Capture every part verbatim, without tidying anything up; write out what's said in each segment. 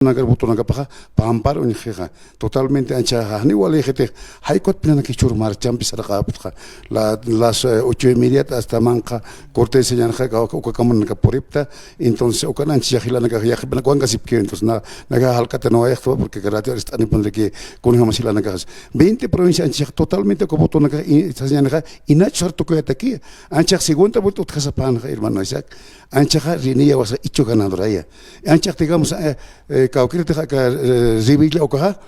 Nagar votonakapaxa pampar uñjixa. Totalmente ancha jani walixitix, jaykut pinanaka jichhür marchampi sarqaptxa. La, las, eh, ocho y media hasta manqa corte de señanxa, uka, uka kamunaka puripta. Entonces, ukan ancha jilanaka yaqhipanaka wankasipki. Entonces, na, naga jalkata no ayaqtwa, porque ka radio arist'anipunriki kunjamas jilanakaxas. Veinte provincia ancha totalmente uka votonaka, i, sañanxa, inach sar tukuyataki. Ancha segunda vuelta utjasapanxa, hermano Isaac. Anchaxa René Llawasa ichu ganadoraya. Anchax, digamos, eh, eh, kawkirtix aka, eh, Revilla ukaxa,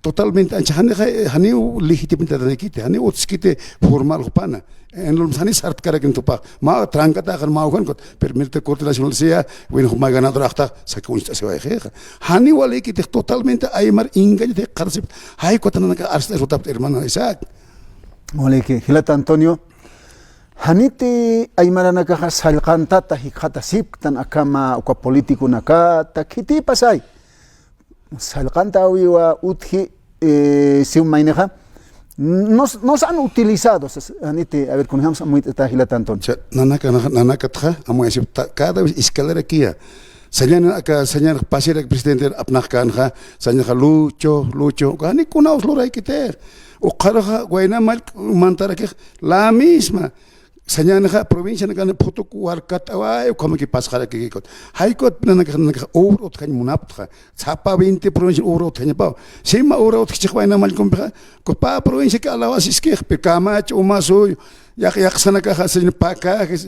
totalmente ancha janixa, eh, janiw legitimidad naykiti, janiw utskiti formal jupana. En lo jani sartkarakin tupax. Ma trankataxan ma ujankut, pero mira, Corte Nacional sea, bueno, juma ganador axtax, saki uñst'asiwayxixa. Janiw walïkitix totalmente aymar engaño de qharsip. Jaykut nanaka arst'asipxta, hermano Isaac. Walïki, jilata Antonio. Janiti aymaranakaxa sallqantata jikxatasipktan akhama uka politiconakata, khitï pasay. Sallqantawiwa utji, eh, siw maynixa. Nos, nos han utilizado, sas, janiti, a ver, kunjams amuyt'ata jilata Antonio. Cha, nanaka, nanaka, nanakatxa, amuyasipta, cada vez escalera kia. Sañan aka, sañan pasirak presidente apnaqkanxa, sañaxa Lucho, Lucho, jani kunaws luraykitix. Uqharxa wayna mall mantarakix, la misma. Sañanxa provincianakan phutuk warkat'away, ukhamaki pasxarakikikut. Jaykut nanakax, nanakax obra utjañ munaptxa. Sapa veinte provincia obra utjañapaw. Sima obra utjchix wayna mallkumpixa, kupa provinciaki alawasiskix, pero Camacho, Umasuy, yaq, yaqsanakaxa, sañan Pacajes,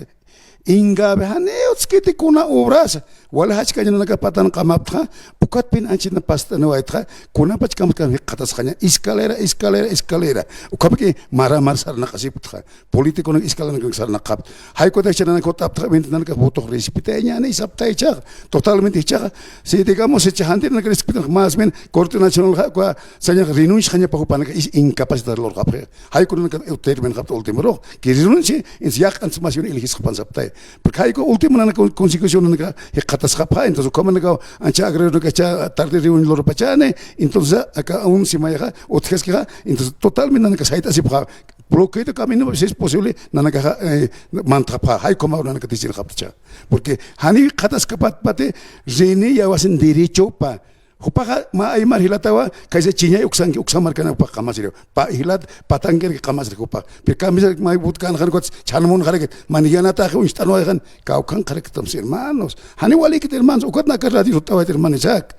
Ingavi, janiw utskiti kuna obrasa. Wali jachkañanakax patan qamaptxa, ukatpin anchhina past'aniwaytxa, kunapach kamkam jikxatasxaña, escalera, escalera, escalera. Ukhamaki maramar sarnaqasiptxa. Politiconak escaleranak sarnaqapta. Jaykutach nanaka jut'aptxa, veinte nanakax votox respetañäni saptaychaxa. Totalmente jichhaxa. Si digamos, jichha jantinaka respetan, más bien, Corte Nacionalxa, uka sañax renunciaxañapa jupanaka, es incapacitar lurqapxi. Jaykunanak terminxapta ultimorux, que renuncie, entonces yaq'antis más bien eligisxapan saptay. Porque jayku último nanaka con-, constitución nanaka jikxatasxapxa, entonces ukhamanaka ancha agrarionakacha tarde reunión lurapachani, entonces aka un simayaxa, utjaskixa, entonces totalmente nanaka sayt'asipxa, bloqueo de camino, si es posible, nanakaxa, eh, mantxapxa, jaykumaw nanaka decidinxaptacha. Porque jani jikxataskapatpati, René Llawasin derechopa, jupaxa mä aymar jilatawa, kaysa chiñay uksanki, uksa markana jupax qamasiriw. Pa jilat, patankirki qamasiri jupax. Pero kamisar may butkan jan kuts, chhanmun jarakit, man yanataxi uñst'anwayxan, kawkhan jarakitams, hermanos. Jani walïkit, hermanos, ukatnaka radio jut'awayt, hermano Isaac.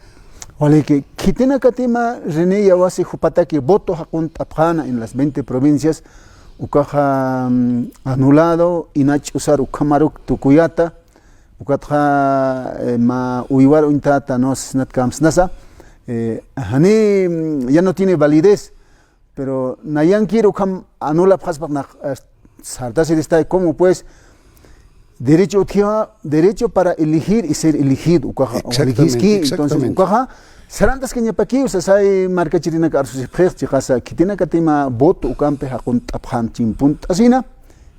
Walïki, khitinakatima René Llawasi jupataki voto jaqunt'apxäna en las veinte provincias, ukaxa, mm, anulado, inach'usar ukhamaruk tukuyata, ukatxa, eh, mä uywar uñtata, no sé, sinatkamsnasa, eh, jani, mm, ya no tiene validez, pero nayankir ukham anulapxaspax nax, eh, sartasiristay, ¿cómo pues? Derecho utjiwa, derecho para elegir y ser elegido, ukaxa, exactamente, walikiski, entonces, exactamente, ukaxa, sarantaskañapakiw, sasay markachirinaka arsusipxix, chiqasa, khitinakatima voto ukampi jaqunt'apxän chimpunt'asina,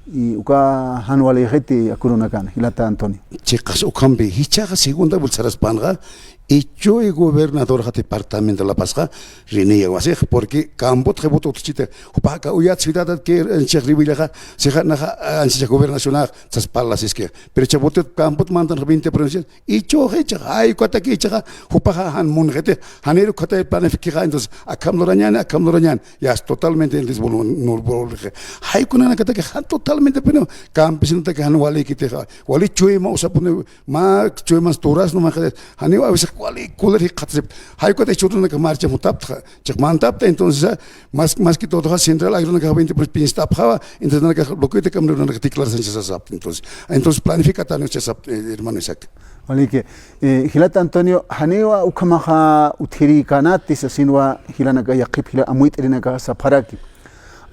y uka jan walïxiti aka urunakana, jilata Antonio. Chiqas ukhampi, jichhaxa segunda vuelta saraspanxa, ichuy gobernadorxa departamento La Pazxa, René Llawasix, porque campotxa voto utjchiti, jupax aka uyat ciudad que anchix Revillaxa, sixa naxa, anchix gobernacionax, sas parlasiski. Pero jichha voto campot mantanxa veinte provincias, ichuxa, jichhaxa, ay, ukataki jichhaxa, jupaxa jan munxiti, janir ukatay planifikixa, entonces, akham lurañäni, akham lurañäni, ya es totalmente el desvolu-, nulvolu-, jaykunanakataki jan totalmente, pero campesinotaki jan walïkitixa, wali chuyma usapuni, mä chuymas turas, no más, janiw a veces wali kulir jikxatasip, jaykutay churunaka marcha jutaptxa, chiq mantapta, entonces, ah, más, más que todo, central, ay, runaka veinte por pinstapxawa, entonces, nanaka, lo que te cambia, nanaka declaración se sapta, entonces, entonces, planificatani se sapta, eh, hermano Isaac. Walïki, eh, jilata Antonio, janiwa ukhamaxa utjirïkänati, sasinwa jilanaka yaqhip jila amuyt'irinaka sapxaraki.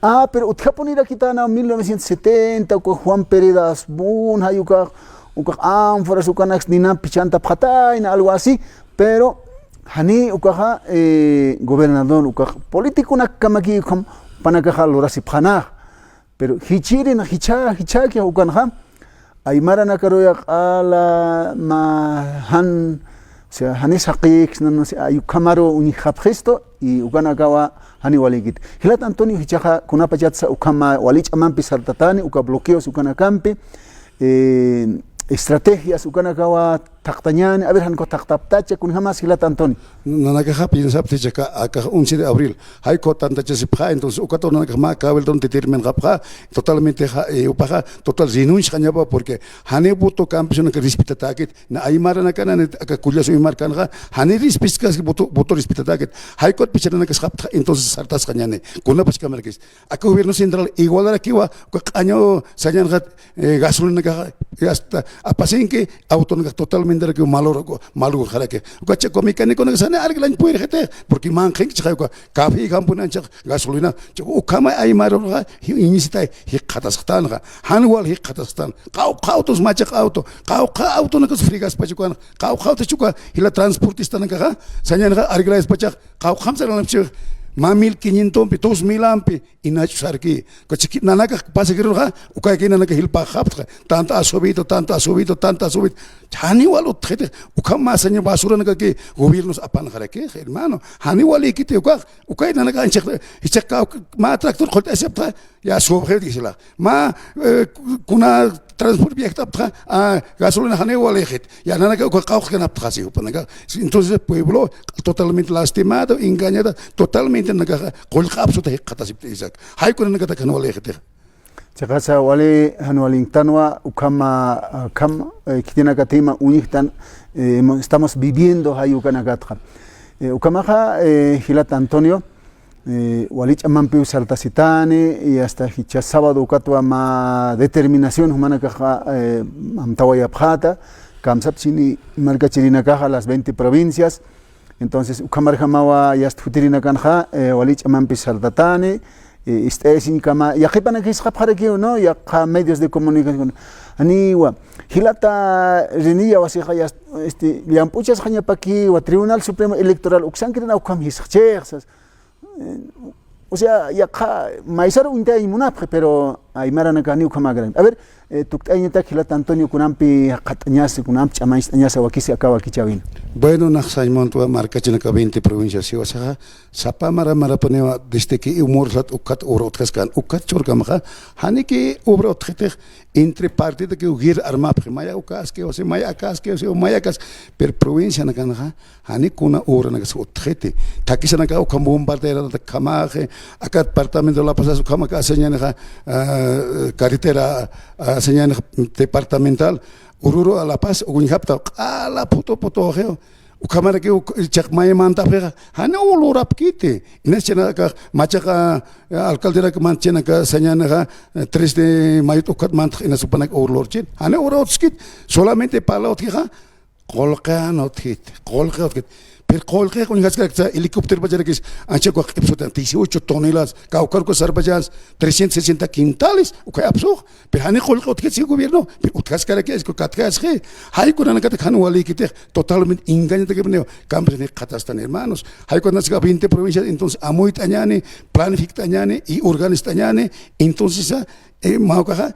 Ah, pero utjapunirakitana mil novecientos setenta, uka Juan Pereda Asbun, jay ukax, ukax ánforas, ukanaks ninampi chantapxatayna, algo así, pero jani ukaxa, eh, gobernador, ukax politiconakkamaki ukham jupanakaxa lurasipxäna. Pero jichhïrin, jichhä, jichhäki ukanxa, aymaranakaruya q'ala mä jan, o sea, janis jaqiksna, no sé, ay ukhamaru uñjapxistu, y ukanakawa jani walïkiti. Jilat Antonio, jichhaxa kunapachatsa ukhama wali ch'amampi sartatani, uka bloqueos ukanakampi, eh, estrategias ukanakawa Thaqtañäni, a ver, jan ukax thaqtaptacha, kunjamas jilat Antonio. Nanakaxa piensapxta jichhax aka once de abril. Jayku tantachasipxä, entonces ukat nanakax mä cabildon determinxapxä, totalmente ja, eh, jupaxa total renunciañapa, porque janiw voto campesinonak respetatäkit, na aymaranakax, na aka kullasu aymarkanxa, janiw respetaskis voto, voto respetatäkit. Jayku pichirinakas japtxa, entonces sartasxañäni. Kunapachkamarakis. Aka gobierno central igualarakiwa, uka q'añaw sañanxa, eh, gasolinakaxa, hasta apasinki, autonakax totalmente mal, malurxaraki. Uka chiqa mecániconakas jani arreglañ purirxiti, porque manqhink chiqa uka café jampunan chiqa gasolina, chiqa ukhama aymarunxa, iñisitay, jikxatasxtanxa, jan wal jikxatasxtan. Qawqha autos, machaqa auto, qawqha autonakas fregaspacha ukan, qawqha autos chiqa, jila transportistanakaxa, sañanxa arreglaspachix, qawqham sarnapchix, mä mil quinientompi, dos milampi, inach'usarki. Kuchiki nanakax pasajeroxa, ukaki nanakax jilpaxapxta, tanto ha subido, tanto ha subido, tanto ha subido. Jani wal utjxiti, ukham mä saña basuranakaki gobiernos apanxaraki, hermano. Jani walïkiti ukax, ukay nanakax anchix, jichhax mä tractor qullt'asipxta, ya subxi dixila. Mä, eh, kuna transporte viajt'apxta, ah, gasolina jani walïxit. Ya nanakax uka qawqkanapxta si jupanakax. Entonces, pueblo totalmente lastimado, engañado, totalmente nanakax qullqi apsuta jikxatasipxta jichhax. Jayku nanakatak jan walïxiti. Chiqasa wali jan walinktanwa, ukhama, ah, kham, eh, khitinakatima uñjtan, eh, hemos, estamos viviendo jay ukanakatxa. Eh, ukhamaxa, eh, jilat Antonio, eh, wali ch'amampiw sartasitani, y hasta jichha sábado ukatwa mä determinación jumanakaxa, eh, amtawayapxäta, kamsapxsini markachirinakaxa las veinte provincias, entonces, ukhamarjamawa yast jutirinakanxa, eh, wali ch'amampi sartatani, eh, ist'ayasiñkama, yaqhipanak jisqapxarakiw, ¿no? Yaqha medios de comunicación. Janiwa, jilata Reniya wasixa yast, este, llamp'uchasxañapakiwa, Tribunal Supremo Electoral uksankirina ukham jisqchix, sas. Eh, o sea, yaqha maysar uñtayañ munapxi, pero aymaranakax janiw ukhamäkarañ. A ver, eh, tukt'ayañatak jilat Antonio, kunampi jaqhat'añasa, kunampi ch'amañcht'añasa wakisi aka wakichäwin. Bueno, nax sañ muntwa markachinaka veinte provincias jiwasaxa, sapa mara marapuniwa desde que Humor Sat ukat obra utjaskän, ukat churkamaxa, janiki obra utjxitix, entre partidokiw guerra armapxi, maya ukaski, o sea, maya akaski, o sea, maya akaski, pero provincianakanxa, jani kuna obranakasa utjxiti. Thakisanakax ukham bombarderanakax kamaxi, aka departamento La Paz ukhamakas sañänixa, ah, carretera, ah, sañänixa departamental, Oruro a La Paz, uñjapxta, q'ala phutu phutuxiw. Ukhamarakiw, uk-, chiqa may mantapxixa, janiw lurapkiti. Inas chinakax, machaqa, ah, alcalderak mantachinaka sañänixa, eh, tres de mayo ukat mantx inas jupanak obra lurchin. Janiw obra utjkiti, solamente parla utjixa, qullqi utjkiti, qullqi utjkiti. Pero qullqi uñjaskaraksa helicópteropacharakis, ancha ukax q'ipsutan, dieciocho toneladas, kawkharuk sarpachans, trescientos sesenta quintales, ukay apsux. Pero jani qullqi utjkiti si gobierno, pero utjaskaraki, es que katjasxi. Jaykunanakatak jan walïkitix, totalmente engañatakipuniw, campesino jikxatastan, hermanos. Jaykunanakas veinte provincias, entonces amuyt'añäni, planifict'añäni, y organizt'añäni, entonces, ah, eh, mä ukaxa,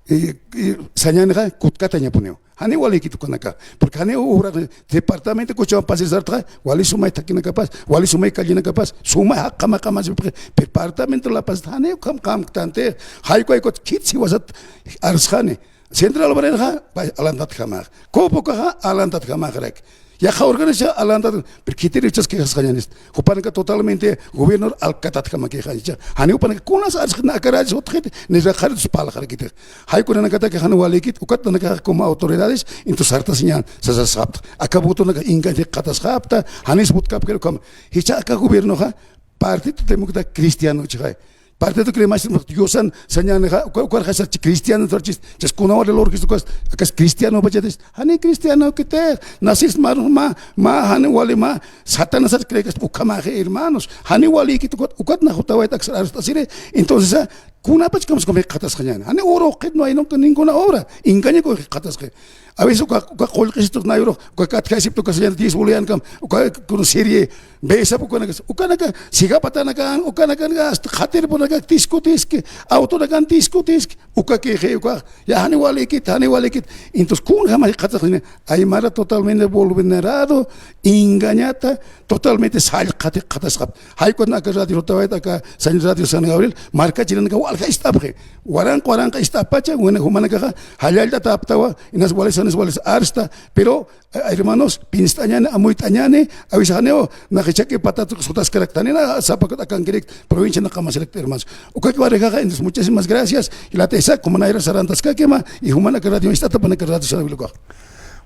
eh, eh, sañänixa, kutkatañapuniw. Jani walïkiti ukanaka. Porque jani obra departamento Cochabamba pasir sartxa, wali sumay thakinakapas, wali sumay callenakapas, sumay jaqhama qhamasipxi, departamento La Paz, jani ukham qamktanti, jayku jaykut khit jiwasat arsxani. Central Obreraxa, pay alantatjamax. Copocaxa, alantatjamaxarak. Yaqha organización alantat, pero khitiriw jichhas quejasxañänis. Jupanaka totalmente gobierno alkatatjamakixa. Jani jupanaka kunas arsxit, na akarächis utjxiti, ni raqharitus parlaxarakiti. Jaykunanakatak jan walïkiti, ukat nanakax como autoridades, entonces sartasiñän, sasasxapxta. Aka votonakax engañatasxapxta, janis votkapkir ukham. Jichha aka gobiernoxa, Partido Demócrata Cristiano chixay. Partido Cremachta Diosan sañänixa, uka, ukarxasarchi cristiano sarchis, chas kunawali lurkis ukas, akas cristiano pachatis, jani cristianokiti, nacis marux mä, mä, jani wali mä, Satanasar creekaspa ukhamaxi, hermanos, jani walïkiti ukat, ukat nax jutawayta aksar arst'asiri, entonces, ah, kunapach kamskum jikxatasxañäni, jani obra utjkiti, no hay nunca ninguna obra, engañaku jikxatasxi. A veces uka, uka qullqisitux nayrux, uka katjasipta uka sañäni diez bolivianokam, uka, kuna serie, Besap ukanakas, ukanaka, sigapatanakan, ukanakan, hasta qhatirpunaka, tiskutiski, autonakan tiskutiski, ukakixi, uka, ya jani walïkiti, jani walïkiti. Entonces, kunjama jikxatasxani, aymara totalmente vulnerado, engañata, totalmente sallqati jikxatasxapxta. Jaykunaka radio jutawayta, aka sañ radio San Gabriel, markachirinaka, Ist'apxi, waranqa waranqa ist'appacha, wina jumanakaxa jallallt'atäptawa, inas walisanis walis arsta, pero, eh, hermanos, pinst'añani, amuyt'añani, awisaxaniw, nax jichhaki patat sutaskaraktanina, sapakut akankirik, provincia naqamasirakta, hermanos. Ukaki warijaxa, entonces, muchísimas gracias, jilata Isaac, jumanayra sarantaskakima, y jumanaka radio ist'atapanaka radio sarantaskakima.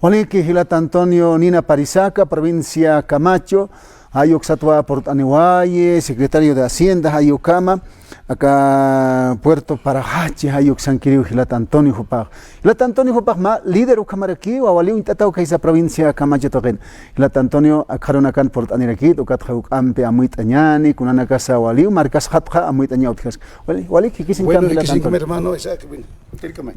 Waliki, jilata Antonio Nina Parisaca, provincia Camacho, jayuk satwa purt'aniwayi, secretario de Hacienda, jayukama, aka Puerto Parajachi, jayuk sankiriw jilata Antonio jupax. Jilata Antonio jupax mä líder ukhamarakiwa, wali uñt'ataw khaysa provincia Camacho tuqin. Jilata Antonio, akxarunakan purt'anirakit, ukatxa juk'ampi amuyt'añani, kunanakasa waliw markasxatxa amuyt'aña utjaski. Wali, wali, kikisinkampi, bueno, jilata Antonio. Hermano Isaac, bueno, utjirkamay.